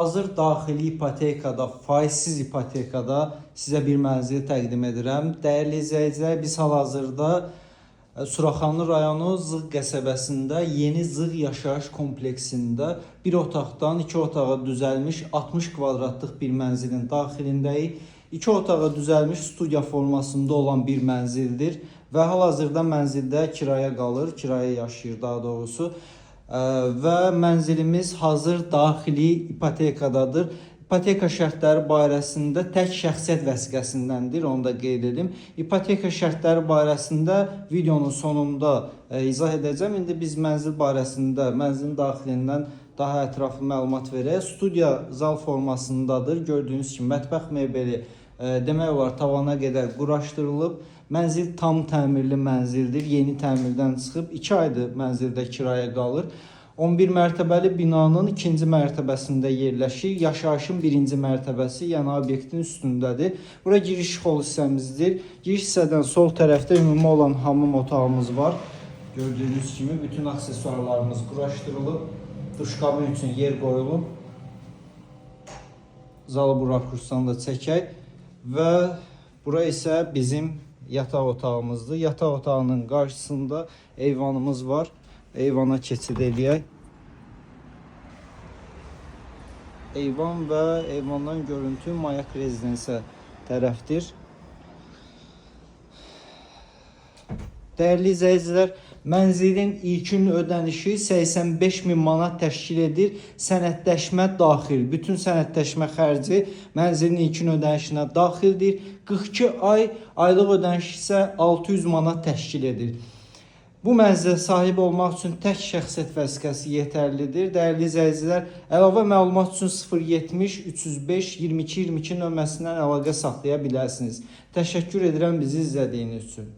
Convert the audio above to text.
Hazır daxili ipotekada, faizsiz ipotekada sizə bir mənzil təqdim edirəm. Dəyərli izləyicilər, biz hal-hazırda Suraxanlı rayonu Zığ qəsəbəsində Yeni Zığ yaşayış kompleksində bir otaqdan iki otağa düzəlmiş 60 kvadratlıq bir mənzilin daxilindəyik. İki otağa düzəlmiş studiya formasında olan bir mənzildir və hal-hazırda mənzildə kirayə qalır, kirayə yaşayır daha doğrusu. Və mənzilimiz hazır daxili ipotekadadır. İpoteka şərtləri barəsində tək şəxsiyyət vəsiqəsindəndir, onu da qeyd edim. İpoteka şərtləri barəsində videonun sonunda izah edəcəm. İndi biz mənzil barəsində, mənzilin daxilindən daha ətraflı məlumat verək. Studiya zal formasındadır. Gördüyünüz kimi mətbəx mebeli demək olar tavana qədər quraşdırılıb. Mənzil tam təmirli mənzildir. Yeni təmirdən çıxıb 2 aydır mənzildə kirayə qalır. 11 mərtəbəli binanın ikinci mərtəbəsində yerləşir. Yaşayışın birinci mərtəbəsi, yəni obyektin üstündədir. Bura giriş xol hissəmizdir. Giriş hissədən sol tərəfdə ümumi olan hamam otağımız var. Gördüyünüz kimi bütün aksesuarlarımız quraşdırılıb. Duş kabin üçün yer qoyulub. Zalı bu rakursdan da çəkək və bura isə bizim yataq otağımızdır. Yataq otağının qarşısında eyvanımız var. Eyvana keçid eləyək. Eyvan və eyvandan görüntü Mayak rezidensə tərəfdir. Dəyərli izləyicilər, mənzilin ilkin ödənişi 85 min manat təşkil edir. Sənədləşmə daxil. Bütün sənədləşmə xərci mənzilin ilkin ödənişinə daxildir. 42 ay aylıq ödəniş isə 600 manat təşkil edir. Bu mənzilə sahib olmaq üçün tək şəxsiyyət vəsiqəsi yetərlidir. Dəyərli izləyicilər, əlavə məlumat üçün 070 305 22 22 nömrəsindən əlaqə saxlaya bilərsiniz. Təşəkkür edirəm bizi izlədiyiniz üçün.